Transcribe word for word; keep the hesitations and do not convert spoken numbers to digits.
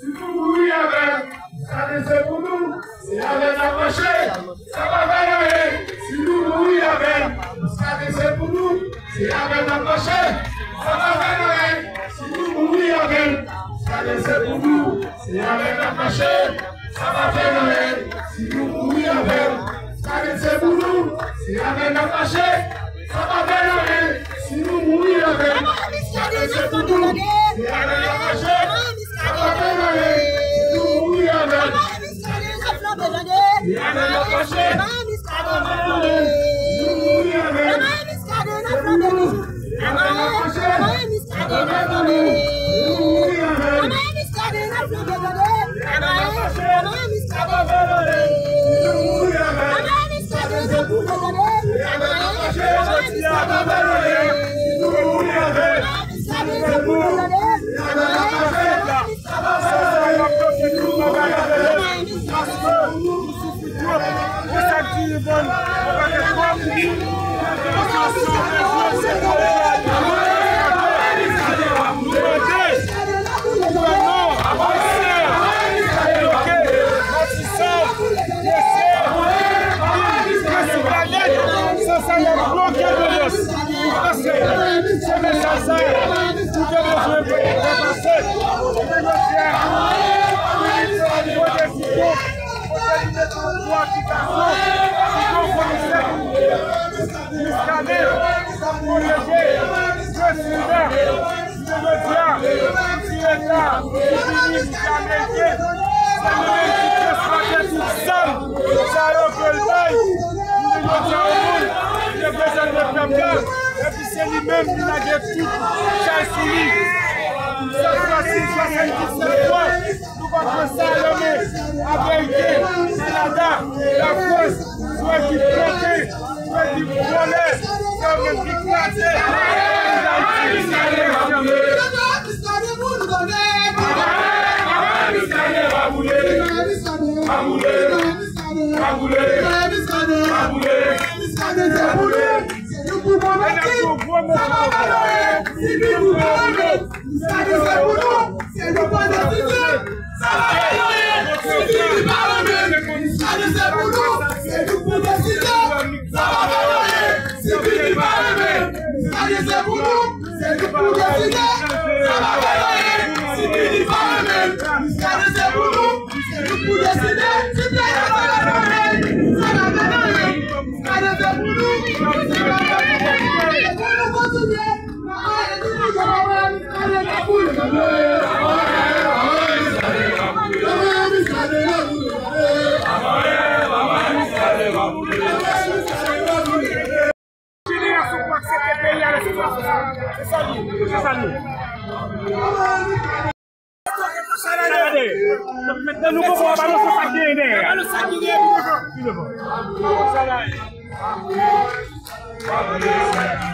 Si nou mouri avè l, Muscadin se pou nou, se avè l n ap mache. Sa pa fè anyen. Si nou mouri avè l, Muscadin se pou nou, se avè l n ap mache. Sa pa fè anyen. Si nou mouri avè l, Muscadin se pou nou, se avè l n ap mache. Sa pa fè anyen. Si nou mouri avè l, Muscadin se pou nou, se avè l n ap mache. Sa pa fè anyen. Si nou mouri avè l, Muscadin se pou nou, se avè l n ap mache. Sa pa fè anyen. Si nou mouri avè l, se avè l n ap mache. Sa pa fè anyen. Si nou mouri avè l, se pou nou, se avè l n ap mache. Sa pa fè anyen. Si nou mouri avè l, Gouvènman ayisyen bloke Matisan, Dese, Pil, Prensipal nèt, san sa y ap bloke Debès. Paske se mesaj sa nou te bezwen fè pase. Jounen jodi a, nou deside kote nou mete yon gwo aplikasyon sou yon komisè Muscadin, pwoteje Prensipal. Jounen jodi a, ti leta ki vini, ti Ameriken, se li menm ki transplante tout zam sa yo ke l bay. Jounen jodi a, yon moun ki te bezwen met kòb la, epi se li menm ki lage tout chay sou li. Sèt fwa sis, swasanndisèt fwa. Nou pa pran sa nan men Ameriken, Kanada, Lafrans, sou ekip koken, sou ekip vòlè, se yo menm ki kraze peyi Dayiti. Mesye, se pou nou. Sa nou pa vle. Muscadin se pou nou. Sa pa fè anyen. Si Pil pa renmen, Muscadin se pou nou. Se nou pou deside. Sa pa fè anyen. Si Pil pa renmen, Muscadin se pou nou. Se nou pou deside. Sa pa fè anyen. Si Pil pa renmen, Muscadin se pou nou. Se nou pou deside. Si Pil pa renmen, sa pa fè anyen. Muscadin se pou nou. Sa pa fè anyen. Pou nou kontinye. Jenerasyon pou aksepte peyi a nan sitiyasyon sa. Se sa l ye. Se sa l ye. Sa la de. Donk mentnan nou poko balanse sa ki genyen dèyè a. Balanse sa ki genyen pi devan. Pi devan. Sa la ye.